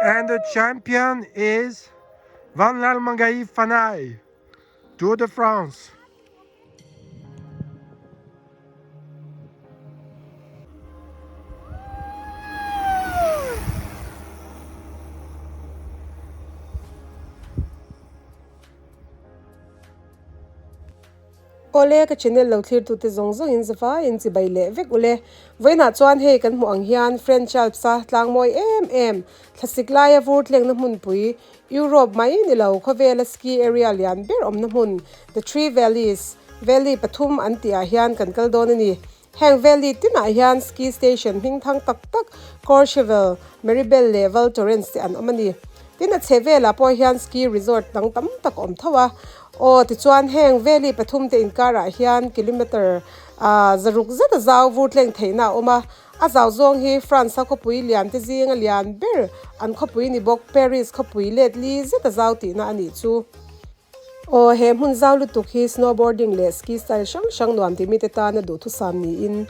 And the champion is Vanlalhmangaihi Fanai, Tour de France. Awle ka channel lo thlir tute zawng zawng in zavai in chibai leh vek ule. Vawiinah chuan hei kan hmuh ang hian French Alps a tlang mawi em em thlasik laia vur tlengna hmunpui Europe mai ni lo khawvela ski area lian ber awmna hmun The Three Valleys, Valley pathum an tih ah hian kan kal dawn a ni. Heng valley tinah hian ski station hming thang tak tak Courchevel, Meribel leh Val Thorens te an awm a ni. Tin a chhe velah pawh hian ski resort dang tam tak a awm tho a. Aw tichuan heng valley pathum te inkarah hian kilometre ah zaruk zet a zau vur tleng theihna a awm a. A zau zawng hi France a khawpui lian te zinga lian ber an khawpui ni bawk Paris khawpui let li zet a zau tihna a nih chu. Aw, he hmun zau lutuk hi snowboarding leh ski style hrang hrang nuam tih mite tana duhthusam niin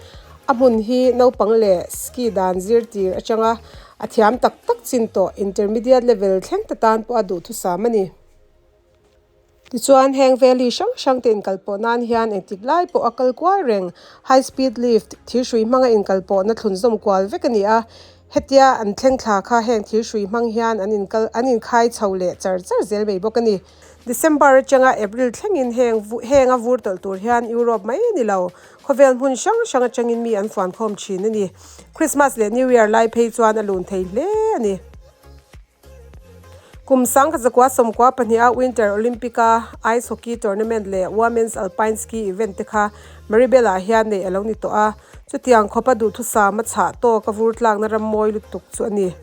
a hmun hi naupang leh ski dan zirtir atanga a thiam tak tak chin tawh intermediate level thleng te tan pawh a duhthusam a ni. Tichuan, heng valley hrang hrang te inkalpawh nan hian engtik lai pawh a kal kual reng high speed lift thirhrui hmanga inkalpawhna thlunzawm kual vek a ni a. Hetia an thleng thla kha heng thil hrui hmang hian an inkal an inkhai chho leh char char zel mai bawk a ni. December atanga April thlengin heng heng a vur tawlh tur hian Europe mai ni lo, khawvel hmun hrang hrang atangin mi an fuankhawm thin a ni. Christmas leh New Year lai phei chuan a lun thei hle a ni. Kum sangkhat zakua sawmkua pahniha Winter Olympic-a Ice Hockey Tournament leh Women's Alpine Ski Event te kha Meribel-ah hian neih a lo ni tawh a, chutiang khawpa duhthusam a chhah tawk a vur tlakna ram mawi lutuk chu a ni.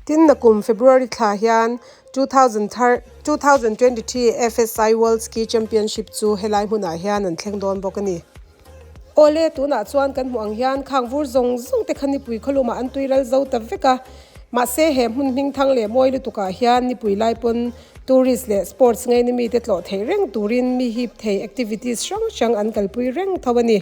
Tin, nakum February thla hian 2023 FSI World Ski Championship chu helai hmunah hian an thleng dawn bawk a ni. Awle, tunah chuan kan hmuh ang hian khang vur zawng zawng te kha nipui khawlumah an tui ral zo ta vek a. Mahse, he hmun hming thang leh mawi lutukah hian nipui lai pawn tourist leh sports ngaina mite tlawh theih reng turin mi hip thei activities hrang hrang an kalpui reng tho a ni.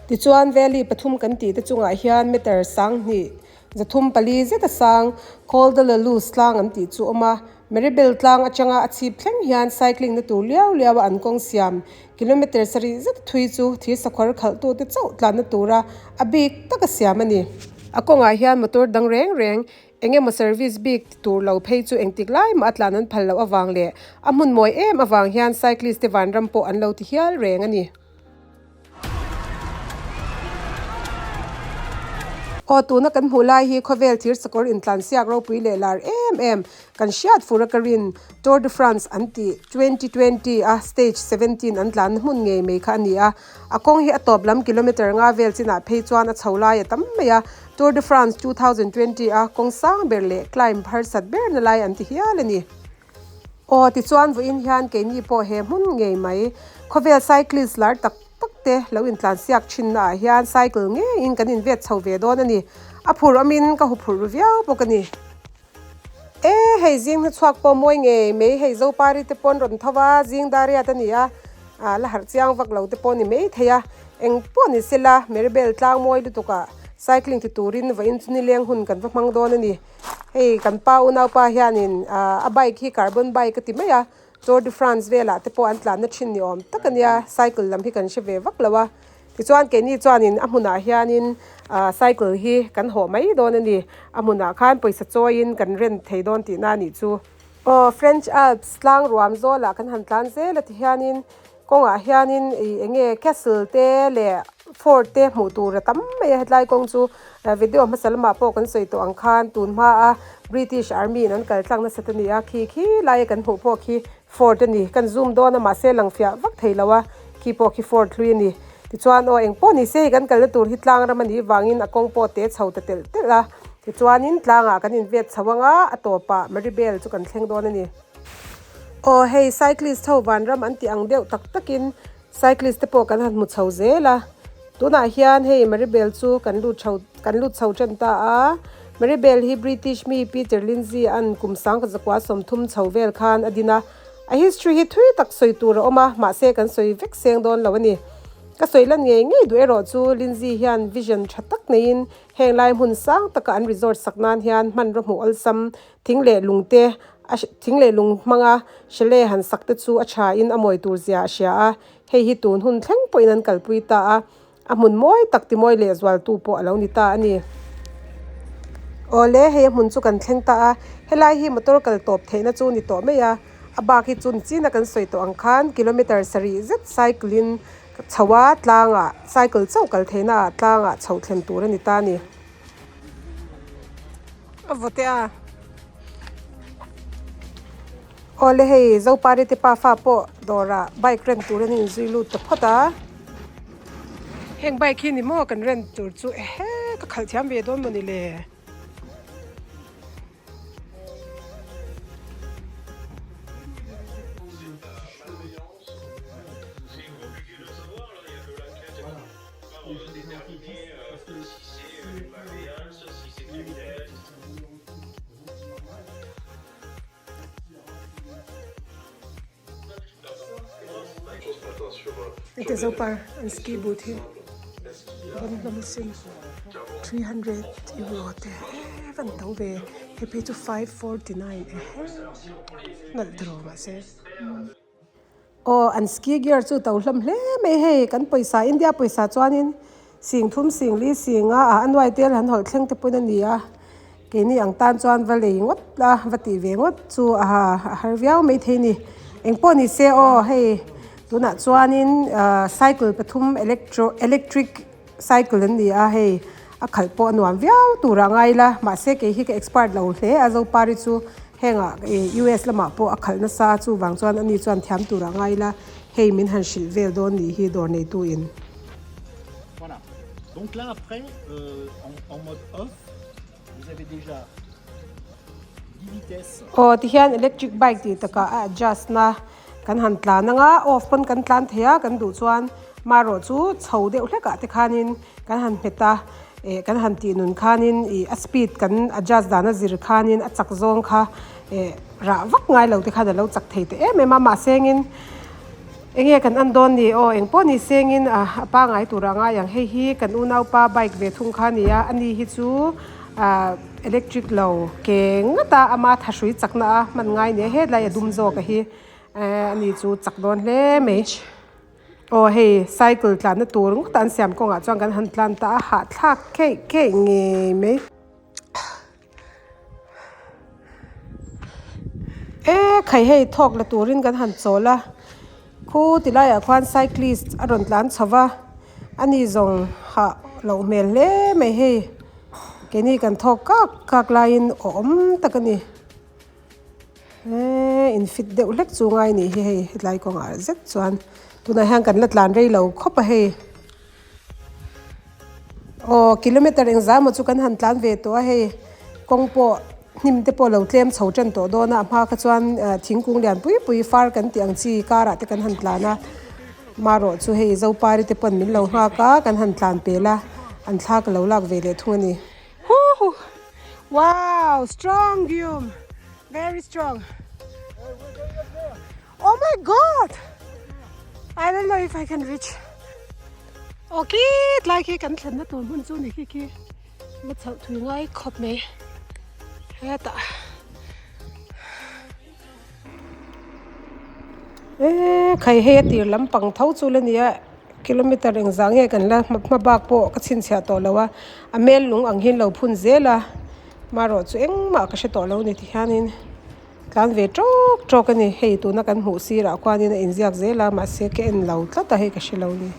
Tichuan, valley pathum kan tih te chungah hian meter sanghnih 304 zeta sang Col de la Luz tlang an tih chu awm a. Meribel tlang atanga a chhip thleng hian cycling na tur liau liau a an kawng siam kilometre sarih zet thui chu thir sakawr khalhtute chauh tlanna tura a bik taka siam a ni. A kawngah hian motor dang reng reng eng emaw service bik ti tur lo phei chu engtik lai mah a tlan an phal loh avang leh a hmun mawi em avang hian cyclist te vanram pawh an lo ti hial reng a ni. Aw tuna kan hmuh lai hi khawvel thir sakawr intlansiak ropui leh lar em em kan hriat fur a ka rin Tour de France an tih 2020 a stage 17 an tlanna hmun ngei mai kha a ni a, a kawng hi a tawp lam kilometre nga vel chinah phei chuan a chho lai a tam mai a, Tour de France 2020 a kawng sang ber leh climb harsat berna lai an ti hial a ni. Aw tichuan vawiin hian keini pawh he hmun ngei mai khawvel cyclist lar tak tak te lo intlansiak thinna ah hian cycle ngeiin kan invet chho ve dawn a ni. A phur awmin ka huphurh ru viau bawk a ni. E hei zing hna chhuak pawh mawi ngei mai hei Zopari te pawn rawn tho a zing dariat a ni a, ah la harh chiang vak lo te pawh a ni mai thei a. Eng pawh ni sela Meribel tlang mawi lutuk ah cycling ti turin vawiin chu nileng hun kan va hmang dawn a ni. Hei kan pa unaupa hianin a bike hi carbon bike a ti mai a Tour de France velah te pawh an tlanna thin ni awm tak a nia cycle lam hi kan hre ve vak lo a tichuan keini chuanin a hmunah hianin ah cycle hi kan hawh mai dawn a ni a hmunah khan pawisa chawiin kan rent thei dawn tihna a nih chu. Aw French Alps tlang ruam zawlah kan han tlan zel a tihianin Kawngah hianin ih eng nge castle te leh fort te hmuh tur a tam mai a hetlai kawng chu video hmasa lamah pawh kan sawi tawh ang khan tun hma a British army in an kal tlang nasa ta ni a khi khi laia kan hmuh pawh khi fort a ni kan zoom dawn a mahse lang fiah vak thei lo a khi pawh khi fort hlui a ni tichuan aw eng pawh ni se hei kan kalna tur hi tlang ram a nih vangin a kawng pawh te chho ta telh telh a tichuanin tlangah kan invet chho anga a tawpah Maribel chu kan thleng dawn a ni. Aw hei cyclist ho vanram an tih ang deuh tak takin cyclist te pawh kan han hmu chho zel a tunah hian hei Maribel chu kan lut chho kan lut chho tan ta a Maribel hi British mi Peter Lindsay an kum sangkhat zakua sawmthum chho vel khan a din a a history hi thui tak sawi tur a awm a mahse kan sawi vek seng dawn lo a ni. Ka sawi lan ngei ngei duh erawh chu Lindsay hian vision tha tak neiin heng lai hmun sang taka an resort sak nan hian hmanraw hmuh awlsam thing leh lung te a thing leh lung hmanga chalet han sak te chu a tha in a mawi tur zia a hria a, hei hi tun hun thleng pawhin an kalpui ta a, a hmun mawi tak ti mawi leh zualtu pawh a lo ni ta a ni. Awle hei a hmun chu kan thleng ta a, helai hi motor kal tawp theihna chu ni tawh mai a, a bak hi chu ni china kan sawi tawh ang khan kilometer sarih zet cycle in chho a tlangah cycle chauh kal theihna ah tlangah chhoh thlen tur a ni ta a ni. A vawte a. Awle hei Zopari te pafa pawh dawrah bike rent tur an inzui lut ta phawt a. Heng bike hi ni maw kan rent tur chu ehe ka khalh thiam ve dawn mawni le. Heti zopar an ski boot hi ban hlawm asin 300 euro te he van to ve hei phei chu 549 ehe nalh tiraw mahse. Aw an ski gear chu to hlawm hle mai hei kan pawisa India pawisa chuanin sing thum sing li sing a a nuai tel han hawlh thleng te pawn a ni a keini ang tan chuan va lei ngawt la va tih ve ngawt chu a har viau maithei a ni engpawh ni se aw hei tunah chuanin ahh cycle pathum electro electric cycle an ni a hei a khalh pawh a nuam viau tur a ngai la mahse kei hi ka expert lo hle a zopari chu hengah ih US lamah pawh a khalh nasa a chuvang chuan ani chuan thiam tur a ngai la hei min han hrilh vel dawn nih hi dawr neitu in. Voilà. Donc là après euh, en, en mode off, vous avez déjà 10 vitesses. Aw tihian electric bike tih takah a adjust na Kan han tlan anga off pawn kan tlan thei a kan duh chuan marawh chu chho deuh hlek ah te khanin kan han hmet a eh kan han tih nun khanin ih a speed kan adjust dan a zir khanin a chak zawng kha eh rah vak ngai lo te khan alo chak thei ta em em a mahse engin enge kan en dawn ni aw engpawh ni sengin ah a pangai tur a ngai ang hei hi kan unaupa bike ve thung kha a ni a ani hi chu ah electric lo ke ngata ama thahrui chakna a hman ngai nia hetlai a dum zawk a hi eh ani chu chak dawn hle mai aw hei cycle tlanna tur ngawt an siam kawngah chuan kan han tlan ta a hahthlak keih keih ngei mai e khai hei thawk la turin kan han chawl a khu ti laiah khuan cyclist a rawn tlan chho va ani zawng hah loh hmel hle mai hei. Keini kan thawk kak kak laiin awm tak a ni. Eee in fit deuh hlek chu ngai nih hi hei hetlai kawngah zet chuan tunah hian kan la tlan rei lo khawp a hei. Aw kilometer engzah emaw chu kan han tlan ve tawh a hei kawng pawh hnim te pawh lo tlem chho tan tawh dawn a a hma kha chuan thingkung lian pui pui far kan tih ang chi karah te kan han tlan a. Marawh chu hei Zopari te pawn min lo nghak a, kan han tlan pel a, an thla ka lo lak ve leh thung a ni. Huhu! Wow! Strong Guillaume! Very strong! Oh my God! I don't know if I can reach. Aw khi tlai khi kan thlenna tur hmun chu ni khi khi la chhoh thui ngai khawp mai hetah. Eee khai hei a tir lampang tho chu la nia kilometer engzah nge kan la hma bak pawh ka chhinchhiah tawh lo a a mel lung ang hian lo phun zel a marawh chu engmah ka hre tawh lo ni tihianin tlan ve tawk tawk a ni hei tuna kan hmuh sirah khuanin a inziak zel a mahse ka en lo tlat a hei ka hre lo ni.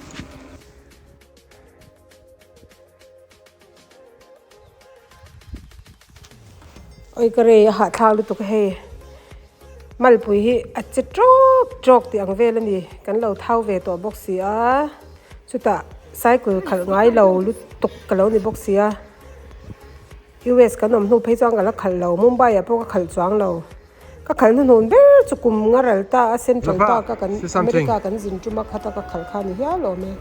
Oi ka rei a hahthlak lutuk a hei malpui hi a che tawk tawk tih ang vel a ni kan lo thau ve tawh bawk si a chutah cycle khalh ngai lo lutuk ka lo ni bawk si a U_S kan awm hnu phei chuan ka la khalh lo Mumbai ah pawh ka khalh chuang lo ka khalh hnuhnun ber chu kum nga ral ta a Central Park a kan America kan zin tum a khata ka khalh kha a ni hial awm e.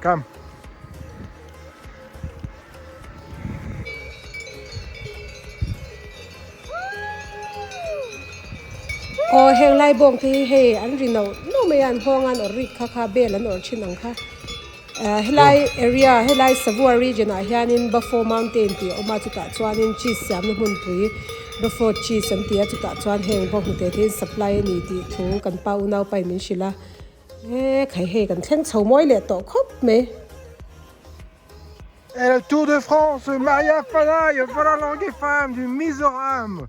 Come. Aw heng lai bawng te hi hei an ri no no viau mai a an nghawng a an awrh rik kha kha bel an awrh thin ang kha ah helai area helai Savua region ah hianin Bafo mountain tih a awm a chutah chuanin cheese siamna hmunpui Bafo cheese an ti a chutah chuan heng bawnghnute te hi supply a ni tih thu kan pa unaupa in min hrilh a e khai hei kan thleng chho mawi leh tawh khawp mai. Et le Tour de France, Maria Fanaï, Valalangefam du Mizoram,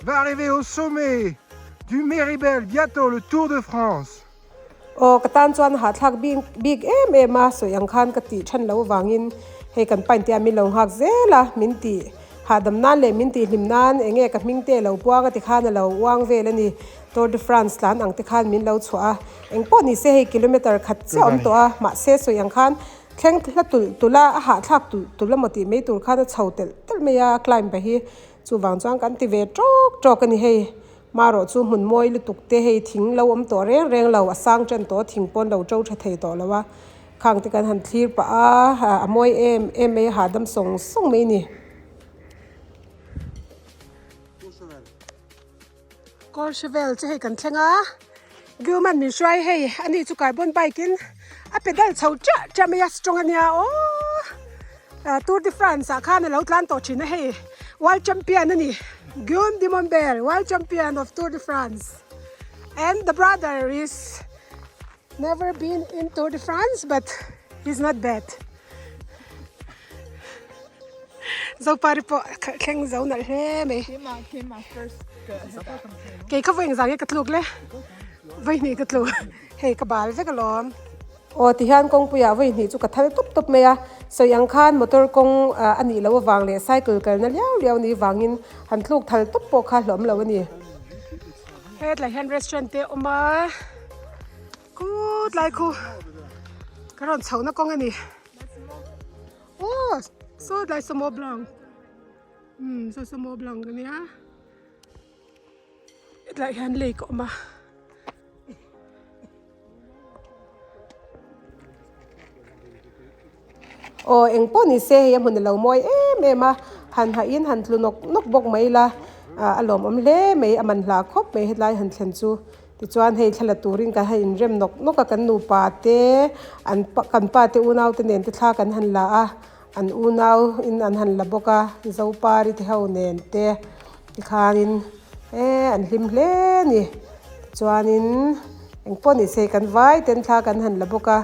va arriver au sommet du Méribel, bientôt le Tour de France. Aw ka tan chuan hahthlak bik bik em em a sawi ang khan ka tih than loh avangin hei kan pain te a min lo nghak zel a min tih hahdam nan leh min tih hlim nan eng nge ka hming te lo puang a ti khan a lo uang vel a ni Tour de France tlan ang te khan min lo chhuah a eng pawh ni se hei kilometer khat chiah awm tawh a mahse sawi ang khan Thleng hla tulh tulh a, a hahthlak tulh tulh emaw tih mai tur khan a chho telh telh mai a, climb pa hi chuvang chuan kan ti ve tawk tawk a ni hei. Marawh chu hmun mawi lutuk te hei thing lo awm tawh reng reng lo, a sang tan tawh a, thing pawn lo to tha thei tawh lo a, khang te kan han thlir pah a, a mawi em em mai a, hahdam sawng sawng mai a ni. Courchevel chu hei kan thleng a Gilman min hruai hei ani chu carbon bike in a pedal chho chiah chiah mai a strong ania aww Tour de France ah khan alo tlan tawh thin a hei world champion ani Guillaume de Montbert world champion of Tour de France and the brother is never been in Tour de France but he's not bad. Zopari pawh thleng zo nalh hle mai. Kei kha vawi engzah nge ka tluk le? Vawi hnih ka tluk. Hei ka bal vek alawm. Aw tihian kawngpuiah vawi hnih chu ka thal tawp tawp mai a. Sawi ang khan motor kawng a nih loh avang leh cycle kalna liau liau ni vangin han tluk thal tawp pawh kha hlawm lo a ni. Hetlai hian restaurant te a awm a. Khutlai khu ka rawn chhohna kawng a ni. Aw saw tlai saw maw blanc umm saw saw maw blanc ania hetlai hian lake a awm a. Aw eng pawh ni se hei a hmun a lo mawi em em a han hahin han tlu nawk nawk bawk mai ila ah a lawmawm hle mai a man hla khawp mai hetlai han thlen chu. Tichuan hei thla la turin kan han inrem nawk nawk a, kan nupa te an kan pa te unau te nen te thla kan han la a, an unau in an han la bawk a, Zopari te ho nen te tikhanin eee an hlim hle a ni. Tichuanin engpawh ni se kan vai ten thla kan han la bawk a,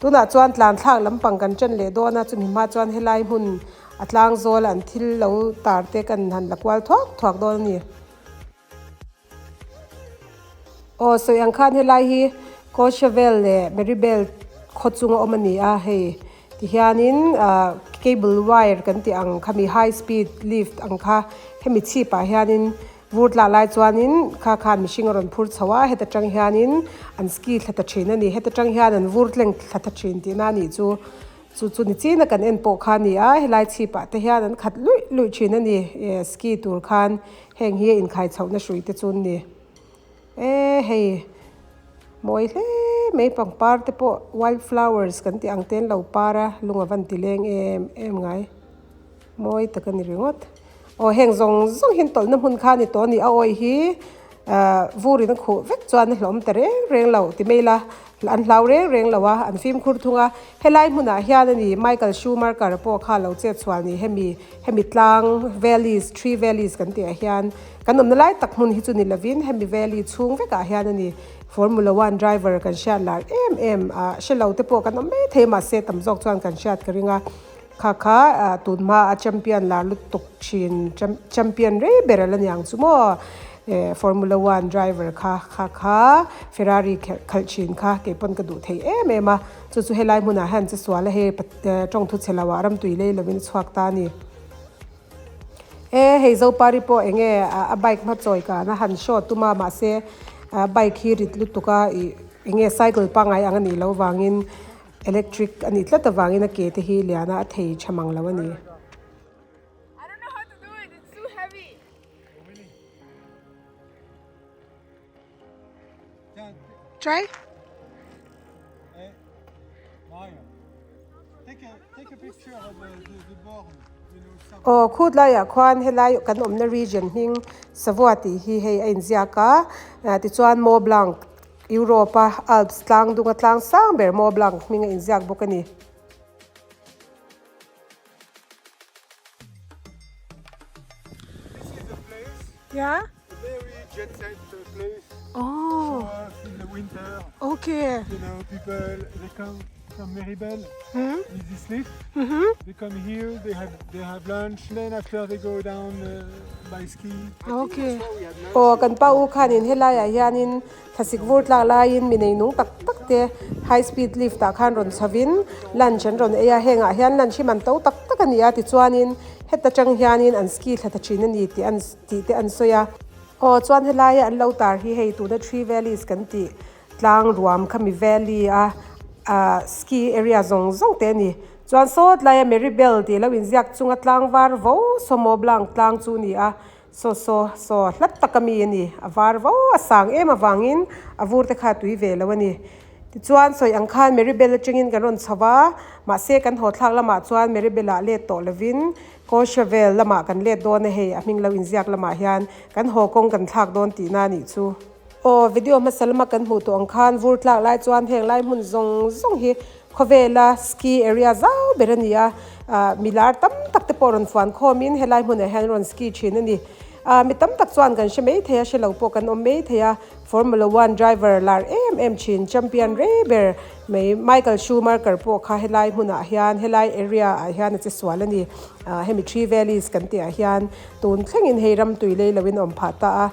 tunah chuan tlan thlak lampang kan ṭan leh dawn a, chumi hma chuan helai hmun a tlang zawl an thil lo tar te kan han la kual thuak thuak dawn a ni. Aw sawi ang khan helai hi Courchevel leh Meribel khaw chunga awm a ni a hei tihianin ah cable wire kan tih ang khami high speed lift ang kha hemi chhip ah hianin vur tlah lai chuanin kha khan mihring a rawn phur chho a heta tang hianin an ski thla ta thin a ni heta tang hian an vur tleng thla ta thin tihna a nih chu. Chu chu ni chin a kan en pawh kha a ni a, helai chhip ah te hian an khat luih luih thin a ni, eh ski tur khan heng hi a inkhai chhohna hrui te chu an ni. Eh hei mawi hle mai pangpar te pawh wild flowers kan tih ang te an lo par a, lung a van ti leng em em ngai, mawi tak a ni ringawt. Aw heng zawng zawng hi an tawlhna hmun kha a ni tawh a ni, a awi hi ah vur in a khuh vek chuan a hlawm ta reng reng lo ti mai ila an hlau reng reng lo a, an fimkhur thung a, helai hmunah hian a ni Michael Schumacher pawh kha lo chet chhuah ni hemi hemi tlang valleys three valleys kan tih ah hian kan awmna lai tak hmun hi chu ni lovin hemi valley chhung vekah hian a ni Formula one driver kan hriat lar em em ah hre lo te pawh kan awm mai thei mahse tam zawk chuan kan hriat ka ring a. Kha kha tun hma a champion lar lutuk thin champion rei ber a la niang chu maw eh formula one driver kha kha kha ferrari khalh thin kha kei pawn ka duh thei em em a chu chu helai hmunah hian che sual a hei tawngthu chhe lo ah ramtui lei lovin a chhuak ta a ni. E hei Zopari pawh eng nge a bike hma chawi kan a han show tum a mahse bike hi rit lutuk a ih eng nge cycle pangngai ang a nih loh vangin Electric a nih tlat avangin a ke te hi liana a thei tha mang lo a ni. Try. Aw khut laiah khuan helai kan awmna region hming Savua tih hi hei a inziak a tichuan Mont Blanc. Europe a Alps tlang dunga tlang sang ber Mont Blanc hming a inziak bawk a ni. This is the place, Yeah? a very jet set place. Oh, Show off in the winter. okay. You know, people they come from Meribel Hmm? with this lift. They come here, they have they have lunch, then after they go down uh, by ski. Okay. Aw kan pa u khanin helaiah hianin thlasik vur tlak laiin mi nei nung tak tak te high speed lift ah khan rawn chhovin lunch an rawn ei a hengah hian lunch hi man to tak tak a ni a tichuanin heta tang hianin an ski thla ta thin a ni tih an tih te an sawi a. Aw chuan helaia an lo tar hi hei tuna three valleys kan tih tlang ruam khami valley a ah ski area zawng zawng te a ni chuan sawt laia Meribel tih lo inziak chunga tlang var vo saw Mont Blanc tlang chu a ni a. Saw saw saw hlat tak ami a ni. A var vo a sang em avangin a vur te kha a tui ve lo a ni. Tichuan sawi ang khan Meribel atangin kan rawn chho va, mahse kan haw thlak lamah chuan Meribel ah let tawh lovin Courchevel lamah kan let dawn a hei a hming lo inziak lamah hian kan haw kawng kan thlak dawn tihna a nih chu. Aw video hmasa lama kan hmuh tawh ang khan vur tlak lai chuan heng lai hmun zawng zawng hi Khawvela ski area zau ber a ni a, ah mi lar tam tak te pawh rawn fuan khawmin helai hmunah hian rawn ski thin a ni. Ah mi tam tak chuan kan hre mai thei a, hre lo pawh kan awm mai thei a, Formula One driver lar em em thin, champion rei ber mai Michael Schumacher pawh kha helai hmunah hian helai area ah hian a che sual a ni. Ah hemi Three Valleys kan tih ah hian tun thlengin hei ram tui lei loin a awm phah ta a.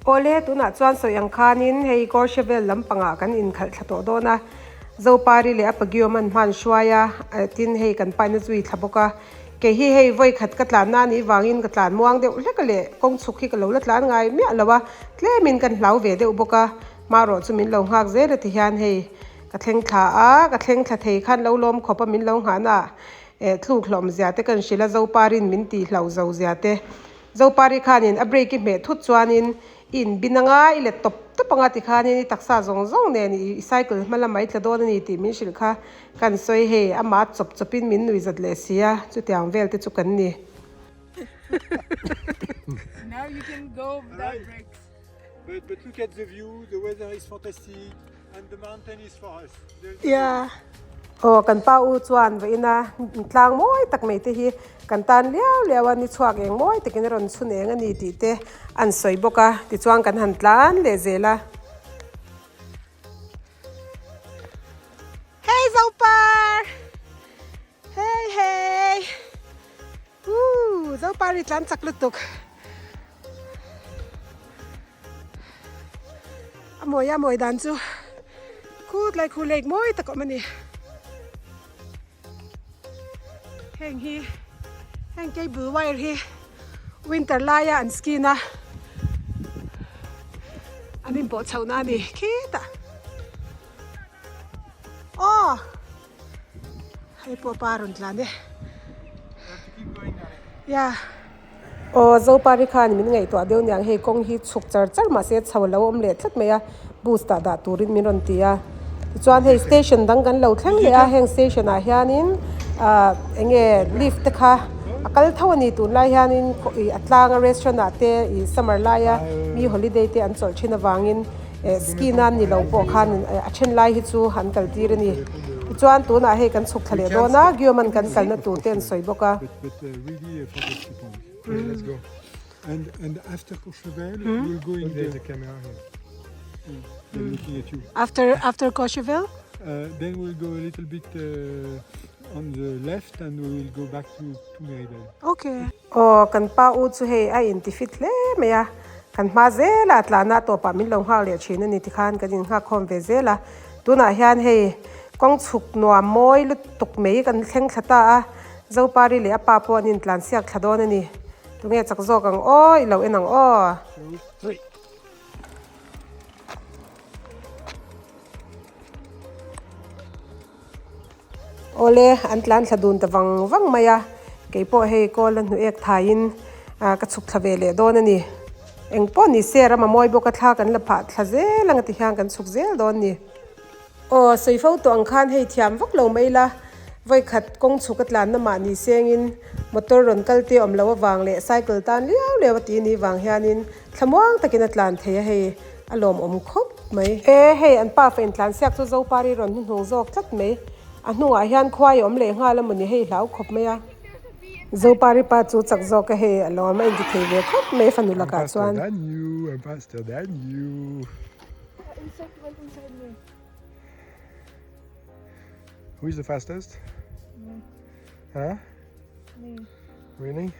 Awle, tunah chuan sawi ang khanin hei Courchevel lampangah kan inkhalh thla tawh dawn a, Zopari leh a Pagiawm an hman hruai a, tin hei kan paina zui thla bawk a. Kei hi hei vawi khat ka tlanna a nih vangin ka tlan muang deuh hlek a leh kawng chhuk hi ka lo la tlan ngai miah lo a, tlemin kan hlau ve deuh bawk a, hmarawh chu min lo nghak zel a ti hian hei ka thleng thla a, ka thleng thla thei khan lo lawm khawp a min lo nghahna ah eh thluk hlawm zia te kan hrilh a, Zoparin min tih hlau zo zia te. Zopari khanin a brake i hmeh thut chuanin i inbin anga i let tawp tawp anga tikhanin i taksa zawng zawng nen i cycle hma lamah i tla dawn a ni tih min hrilh kha kan sawi hei amah chawp chawpin min nui zat leh si a chutiang vel te chu kan ni. Now you can go without brakes. But but look at the view, the weather is fantastic and the mountain is for us. Yeah. Aw kan pa u chuan vawiina tlang mawi tak mai te hi kan tan liau liau a ni chhuak eng mawi takin a rawn chhun eng a ni tih te an sawi bawk a tichuan kan han tlan leh zel a. Hey Zopar! Hey hey! Woo! Zopar i tlan chak lutuk. A mawi a mawi dan chu khut lai khu lake mawi tak a awm a ni. Heng hi heng cable wire hi winter laia an ski na an inpawh chhohna a ni khitah aw hei pawh pa a rawn tlan e yeah. Aw Zopari khan min ngaihtuah deuh niang hei kawng hi chhuk char char mahse chho a lo awm leh tlat mai a bus tah dah turin min rawn ti a tichuan hei station dang kan lo thleng leh a heng station ah hianin ah eng nge lift te kha a kal tho a ni tunlai hianin ih a tlanga restaurant ah te ih summer laia mi holiday te an chawlh thin avangin eh ski nan ni lo pawh khan a then lai hi chu an kal tir a ni tichuan tunah hei kan chhuk thla leh dawn a Gioman kan kalna tur te an sawi bawk a. But uh, really a fantastic one. Okay, let's go. And and after Courchevel, hmm? we'll go in the, the camera here. Mm. I'm looking at you. After after Courchevel? Uh, then we'll go a little bit uh, on the left and we will go back to, to Meribel. Okay. Oh, kan pa u chu hei a in ti fit hle mai a. Kan hma zela tlana tawpah min lo nghak leh thin a ni tikhan kan in nghak khawm ve zel a. Tunah hian hei kawng chhuk nuam mawi lutuk mai kan thleng thla ta a. Zopari leh a pa pawh an intlan siak thla dawn a ni. Tunge chak zawk ang aw, i lo en ang aw. Awle, an tlan thla dun ta vang vang mai a, kei pawh hei kawl a hnu ek thaiin ka chhuk thla ve leh dawn a ni. Eng pawh ni se ram a mawi bawk a thla kan la phah thla zel ang ti hian kan chhuk zel dawn a ni. Aw, sawi fo tawh ang khan hei thiam vak lo mai la, vawikhat kawng chhuk a tlanna mahni sengin motor rawn kal te awm loh avang leh cycle tan liau liau a ti ni vang hianin thlamuang takin a tlan thei a hei. A lawmawm khawp mai. E hei an pa fa intlan siak chu Zopari rawn hnuhnung zawk tlat mai. A hnungah hian khuai a awm leh nghal a mawni hei hlau khawp mai a. Zopari pa chu chak zawk a hei a lawm a inti thei ve khawp mai fanu lakah chuan. I'm faster than you, I'm faster than you. Who is the fastest? Me. Huh? Me. Really?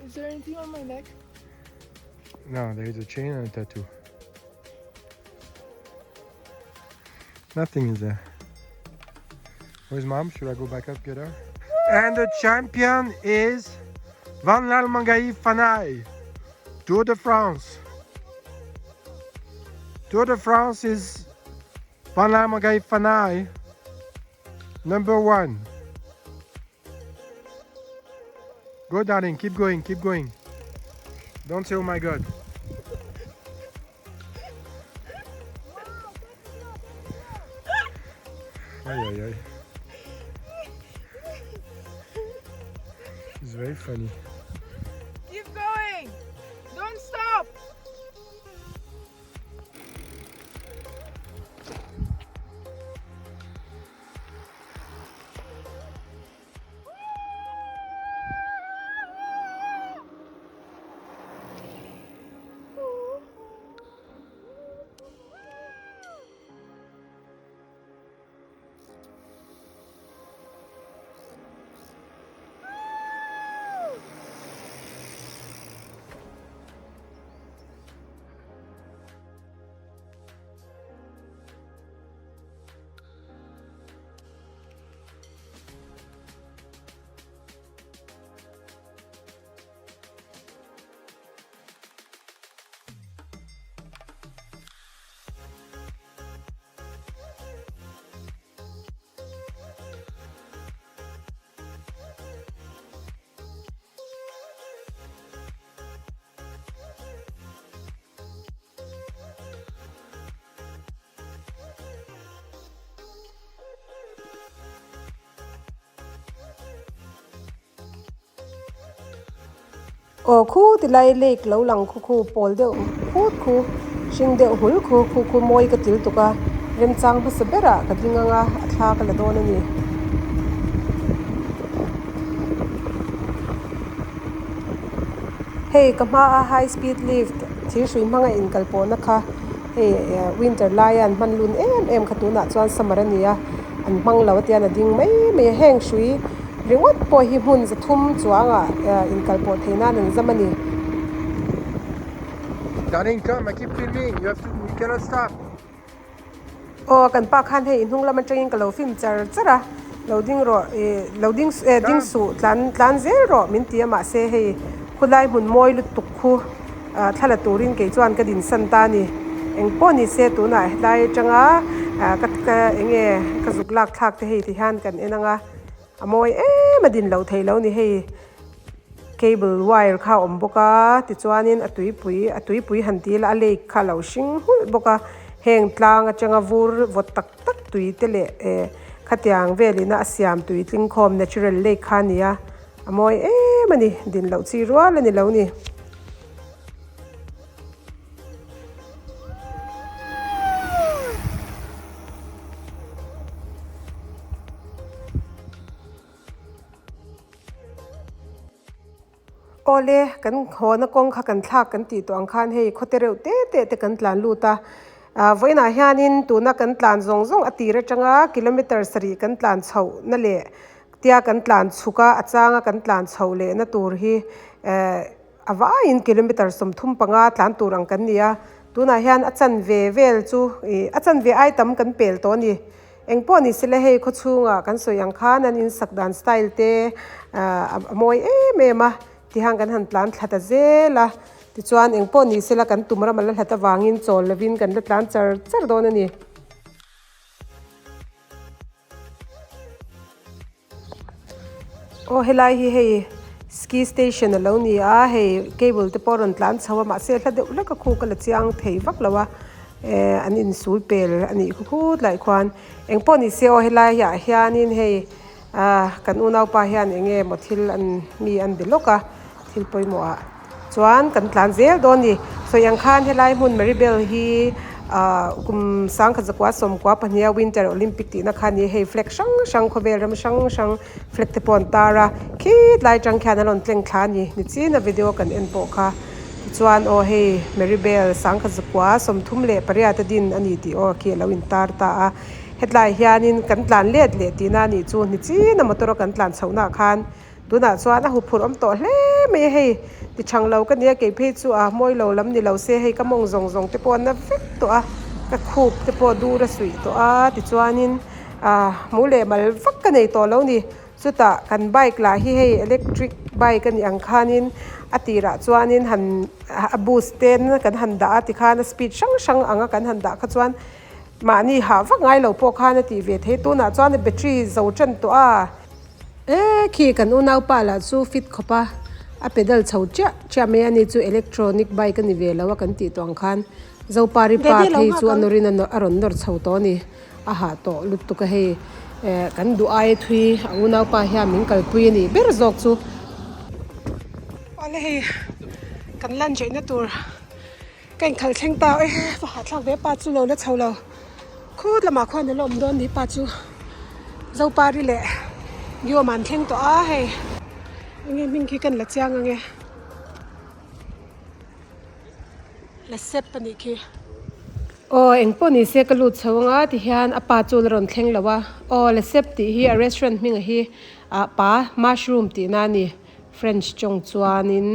Is there anything on my neck? No, there is a chain and a tattoo. Nothing is there. Where's mom? Should I go back up get her? And the champion is Vanlalhmangaihi Fanai. Tour de France. Tour de France is Vanlalhmangaihi Fanai. Number one. Go darling, keep going, keep going. Don't say oh my god. Ay, ay, ay. It's very funny. Keep going! Don't stop! Aw khu tilai lake lo lang khu khu pawl deuh phut khu hring deuh hul khu khu khu mawi ka til tuk a remchang hmasa berah ka ding ang a a thla ka la dawn a ni. Hei ka hma a high speed lift thir hrui hmanga inkal pawhna kha hei winter laia an hman lun em em kha tunah chuan summer a ni a an hmang lo a tian a ding mai mai a heng hrui ringawt pawh hi hmun za thum chuangah inkal pawh theih nan an zam a ni. Darling come I keep filming you have to you cannot stop. Aw kan pa khan hei hnung lam atangin ka lo film char char a, lo ding rawh ih lo ding eh ding suh tlan tlan zel rawh min ti a mahse hei khulai hmun mawi lutuk khu ah thla la turin kei chuan ka dinsan ta a ni. Eng pawh ni se tunah hetlai atanga ah ka ka eng nge ka zuk lak thlak te hei ti hian kan en ang a, a mawi em a din loh theih lo ni hei. Cable wire kha a awm bawk a tichuanin a tuipui a tuipui han ti ila a lake kha a lo hring nghulh bawk a heng tlang atanga vur vawt tak tak tui te leh eh khatiang velin a siam tui tling khawm natural lake kha a ni a a mawi em a ni din loh chi rual a ni lo ni. Awle, kan hawna kawng kha kan thlak kan tih tawh ang khan hei khawte reuh te te te kan tlan lut a. Ah vawiinah hianin tuna kan tlan zawng zawng a tir atanga kilometer sarih kan tlan chhoh na leh tia kan tlan chhuk a, a changa kan tlan chhoh leh na tur hi eh a vaiin kilometer 35 tlan tur ang kan ni a. Tunah hian a chanve vel chu ih a chanve ai tam kan pel tawh a ni. Eng pawh ni sela hei khawchhungah kan sawi ang khan an insak dan style te a mawi em em a tihian kan han tlan thla ta zel a tichuan eng pawh ni sela kan tum ram a la hlat avangin chawl lovin kan la tlan char char dawn a ni. Aw helai hi hei ski station a lo ni a hei cable te pawh a rawn tlan chho a mahse hla deuh hlek a khu ka la chiang thei vak lo a eh an insul pel a nih khu khut lai khuan engpawh ni se aw helai ah hianin hei ah kan unaupa hian eng nge maw thil an mi an be lawk a thil pawimawh ah chuan kan tlan zel dawn a ni. Sawi ang khan helai hmun Meribel hi ah kum sangkhat zakua sawmkua pahniha winter olympic tihna kha a ni a hei flag hrang hrang khawvel ram hrang hrang flag te pawh an tar a khitlai atang khian an rawn tleng thla a ni nichin a video kan en pawh kha tichuan aw hei Meribel sangkhat zakua sawmthum leh pariat a din a ni tih aw khi a lo intar ta a hetlai hianin kan tlan let leh tihna a nih chu nichin a motor a kan tlan chhoh nah khan. Tunah chuan a huphurh awm tawh hle mai a hei ti thang lo ka nia kei phei chu a mawi lo lam ni lo se hei ka mawng zawng zawng te pawh a na vek tawh a ka khup te pawh dur a suih tawh a tichuanin ah hmu leh mal vak ka nei tawh lo ni chutah kan bike lah hi hei electric bike a nih ang khanin a tirah chuanin han a boost te kan han dah a tikhan a speed hrang hrang anga kan han dah kha chuan mahni hah vak ngai lo pawh khan a tih ve thei tunah chuan a battery zo tan tawh a. E khi kan unaupa lah chu fit khawp a, a pedal chho chiah chiah mai a ni chu electronic bike a ni ve lo a kan tih tawh ang khan Zopari pa phei chu a nawrin a rawn nawr chho tawh a ni, a hah tawh lutuk a hei eh kan duh aia thui a unaupa hian min kalpui a nih ber zawk chu. Awle hei kan lunch eihna tur ka inkhalh thleng ta e va hahthlak ve pa chu lo la chho lo khut lamah khuan a la awm dawn ni pa chu Zopari leh Giawma an thleng tawh a hei enge hming khi kan la chiang ange la sep a nih khi aw engpawh ni se ka lut chho anga tihian a pa chu la rawn thleng lo a aw la sep tih hi a restaurant hming hi ah pa mushroom tihna a ni French tawng chuanin.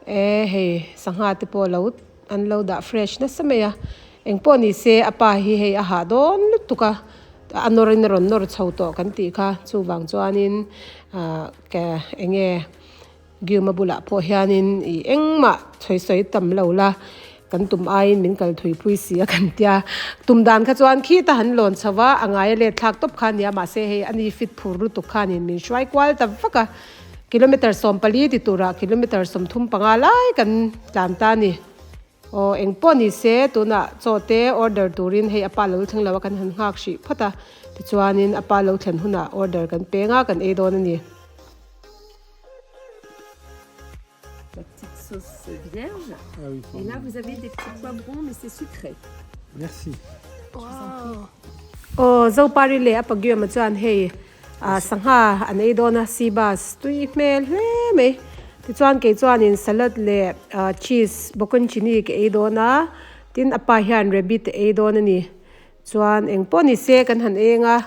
E hei sangha te pawh lo an lo dah fresh nasa mai a engpawh ni se a pa hi hei a hah dawn lutuk a a nawr in a rawn nawr chho tawh kan tih kha chuvang chuanin ah ke eng nge Giuma bulah pawh hianin ih engmah sawi sawi tam lo la kan tum aiin min kal thui pui si a kan tia tum dan kha chuan khita han lawn chho va a ngai a let thlak tawp kha a nia mahse hei a ni fit phur lutuk khanin min hruai kual ta vak a. Kilometre 14 ti turah kilometre 35 lai kan tlan ta a ni. Aw eng pawh ni se tunah chaw te order turin hei a pa lo thleng lo a kan han nghak hrih phawt a, tichuanin a pa lo thlen hunah order kan peng a kan ei dawn a ni. La petite sauce vierge. Ah oui, Et là, vous avez des petits poivrons, mais c'est sucré. Merci. Aw Zopari leh a pagiama chuan hei ah sangha an ei dawn a sea bass tui hmel hle mai tichuan kei chuanin salad leh ah cheese bocconcini ka ei dawn a tin a pa hian rabbit a ei dawn a ni chuan eng pawh ni se kan han eng a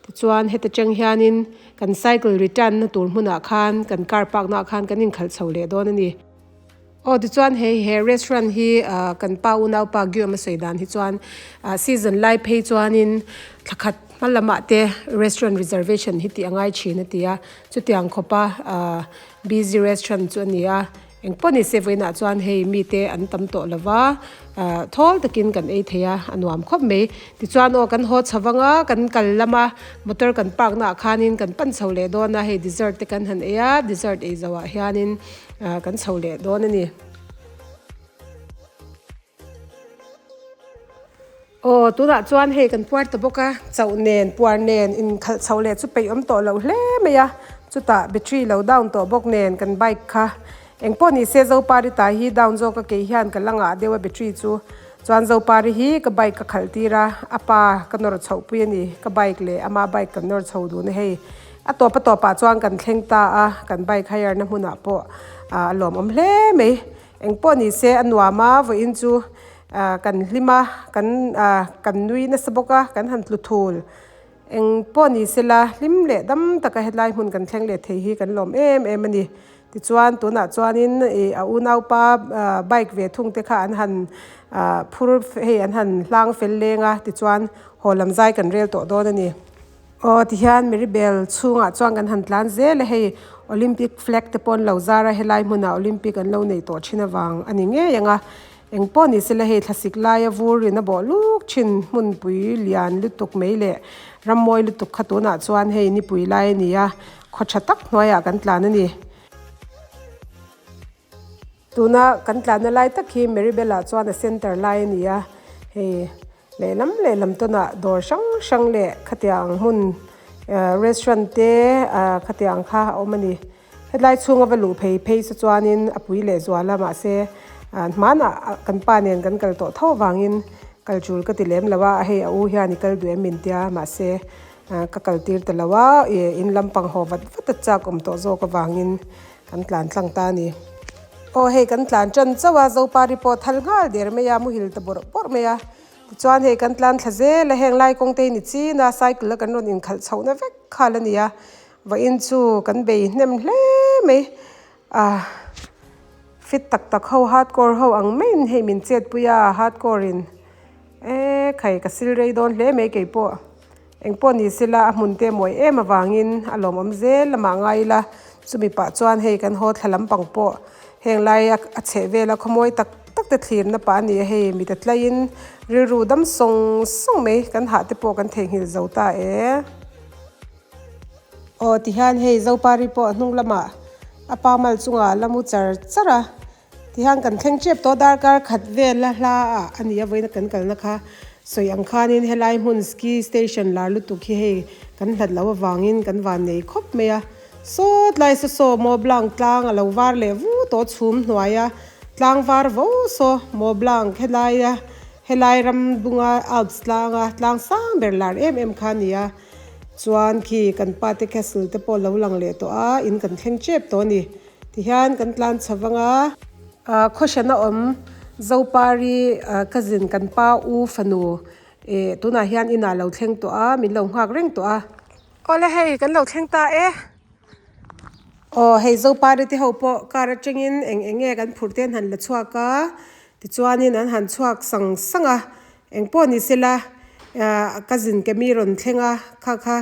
tichuan heta tang hianin kan cycle return na tur hmunah khan kan car park na ah khan kan inkhalh chho leh dawn a ni. Aw tichuan hei he restaurant hi ah kan pa unaupa Guillaume a sawi dan hi chuan ah season lai phei chuanin thla khat hma lamah te restaurant reservation hi tih a ngai thin a ti a chutiang khawpa ah busy restaurant chu a ni a engpawh ni se vawiinah chuan hei mite an tam tawh lo va ah thawl takin kan ei thei a a nuam khawp mai tichuan aw kan haw chho vang a kan kal lama motor kan park naah khanin kan pan chho leh dawn a hei dessert te kan han ei a dessert ei zawhah hianin. Ah kan chho leh dawn a ni. Aw tunah chuan hei kan puar ta bawk a, chauh nen puar nen inkhalh chho leh chu peih awm tawh loh hle mai a, chutah battery lo down tawh bawk nen kan bike kha engpawh ni se Zopari tai hi down zawk a kei hian ka la ngah deuh a battery chu chuan Zopari hi ka bike ka khalh tir a, a pa ka nawr chhoh pui a ni, ka bike leh ama bike kan nawr chho dun a hei. A tawp a tawpah chuan kan thleng ta a, kan bike hire na hmunah pawh a lawmawm hle mai. Engpawh ni se a nuam a, vawiin chu kan hlim a, kan kan nui nasa bawk a, kan han tlu thul. Engpawh ni se la hlim leh dam taka hetlai hmun kan thleng leh thei hi kan lawm em em a ni. Tichuan tunah chuanin ih a unaupa bike ve thung te kha an han phur hei an han hlang fel leng a, tichuan haw lam zai kan rel tawh dawn a ni. Aw tihian Meribel chhungah chuan kan han tlan zel a hei Olympic flag te pawh an lo zar a helai hmunah Olympic an lo neih tawh thin avang a ni ngei ang a engpawh ni sela hei thlasik laia vur in a bawh luk thin hmunpui lian lutuk mai leh rammawi lutuk kha tunah chuan hei nipui lai a ni a khaw tha tak hnuaiah kan tlan a ni. Tuna kan tlanna lai tak hi Meribel ah chuan a center lai a ni a hei lehlam lehlam tawnah dawr hrang hrang leh khatiang hmun eh restaurant te ah khatiang kha a awm a ni hetlai chhunga va luh phei phei chu chuanin a pui leh zual a mahse Hmanah kan pa nen kan kal tawh tho avangin kal tul ka ti lem lo a, hei a u hian i kal duh em min tia mahse ka kal tir ta lo a, in lampang haw vat vat a chak awm tawh zawk avangin kan tlan tlang ta a ni. Aw hei kan tlan tan chauh a, Zopari pawh thal nghal der mai a, muhil ta bawrh bawrh mai a. Tichuan hei kan tlan thla zel a, heng lai kawng te hi ni chin a, cycle a kan rawn inkhalh chhohna vek khal a ni a, vawiin chu kan bei hnem hle mai a fit tak tak ho hardcore ho ang maiin hei min chetpui a hardcore in eee khai ka sil rei dawn hle mai keipawh engpawh ni sela a hmun te mawi em avangin a lawmawm zel lamah ngai ila chumi pah chuan hei kan haw thla lampang pawh heng lai a chheh vel a khawmawi tak tak te thlirna pah a ni a hei mit a tlaiin rilru dam sawng sawng mai kan hah te pawh kan theihnghilh zo ta e. Aw tihian hei Zopari pawh a hnung lamah a pa mal chungah a la mu char char a, tihian kan thleng tep tawh darkar khat vel a hla ah a ni a vawiin kan kalna kha sawi ang khanin helai hmun ski station lar lutuk hi hei kan hlat loh avangin kan van nei khawp mai a, sawt lai saw saw Mont Blanc tlang a lo var leh vu tawh chhum hnuai a tlang var vo saw Mont Blanc helaia helai ram bunga Alps tlanga tlang sang ber lar em em kha a ni a. Chuan khi kan pa te castle te pawh lo lang leh tawh a, in kan thleng tep tawh a ni. Tihian kan tlan chho vang a. Khawhran a awm Zopari cousin kan pa u fanu eh tunah hian inah lo thleng tawh a, min lo nghak reng tawh a. Awle hei kan lo thleng ta e. Aw hei Zopari te ho pawh car atangin eng eng nge kan phurh te an han la chhuak a, tichuanin an han chhuak sang sang a. Engpawh ni sela ah cousin kemi rawn thleng a kha kha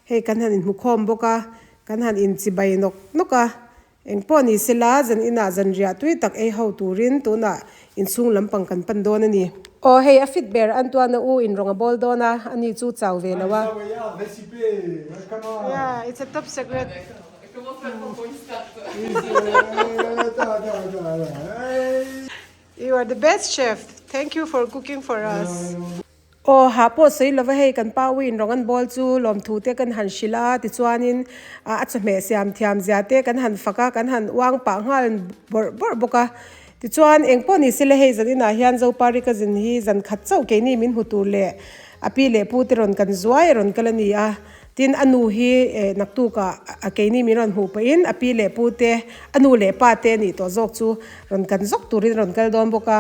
hei kan han inhmu khawm bawk a kan han inchibai nawk nawk a engpawh ni sela zan inah zan riah tui tak ei ho turin tunah inchhung lampang kan pan dawn a ni. Aw hei a fit ber an tuahna u in rawng a bawl dawn a ani chu chau ve lo a. Yeah, it's a top secret. You are the best chef, thank you for cooking for us. Aw ha pawh sawi lova hei kan pa uiin rawng an bawl chu lawmthu te kan han hrilh a tichuanin a chawhmeh siam thiam zia te kan han fak a kan han uang pah nghal bawrh bawrh bawk a tichuan eng pawh ni sela hei zan inah hian Zopari ka zin hi zan khat chauh keini min hmu tur leh a pi leh pu te rawn kan zuai a rawn kal a ni a Tin, a nu hi naktukah a keini min rawn hmuh pahin a pi leh pu te, a nu leh pa te nih tawh zawk chu rawn kan zawk turin rawn kal dawn bawk a.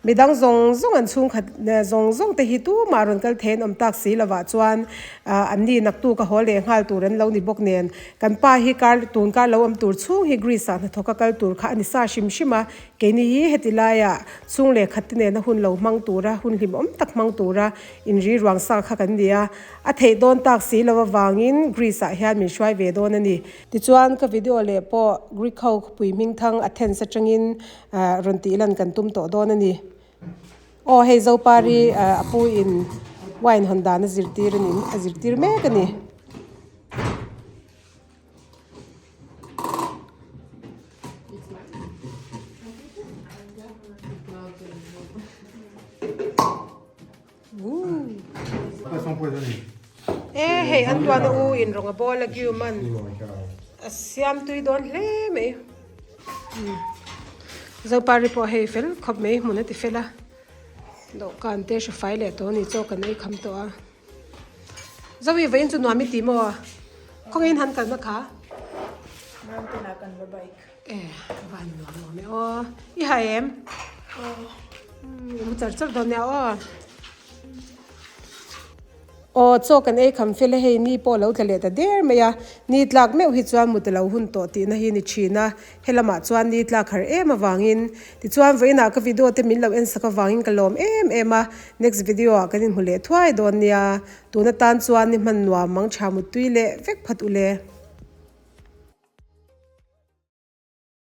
Midang zawng zawng an chhungkhat zawng zawng te hi tumah rawn kal thei an awm tak si lovah chuan an ni naktuk a haw leh nghal tur an lo ni bawk nen. Kan pa hi kar tun kar lo awm tur chhung hi Greece ah hnathawk a kal tur kha a ni sa hrim hrim a. Keini hi heti laiah chhung leh khat te nena hun lo hmang tura, hun hlimawm tak hmang tura inri ruang sa kha kan ni a. A theih dawn tak si lo avangin Greece ah hian min hruai ve dawn a ni. Tichuan ka video leh pawh Greek ho khawpui hmingthang Athens atangin rawn tih lan kan tum tawh dawn a ni. Aw hei Zopari a pu in wine hawn dan a zirtir a ni a zirtir mek a ni. E hei an tuahna u in rawng a bawl a giuman a siam tui dawn hle mai Zopari pawh hei fel khawp mai hmun a ti fel a dawhkan te hri fai leh tawh a ni chaw kan ei kham tawh a Zoe vawiin chu nuam i ti maw khawngaihin han kalna kha E van nuam awm e aw i ha em i mu char char dawn nia aw aw chaw kan ei kham fel a hei ni pawh lo tla leh ta der mai a ni tlak meuh hi chuan mut alo hun tawh tih na hi ni thin a helamah chuan ni tlak har em avangin tichuan vawiinah ka video te min lo en sak avangin ka lawm em em a next video ah kan inhmu leh thuai dawn nia tun atan chuan ni hman nuam mang tha muttui leh vek phat ule.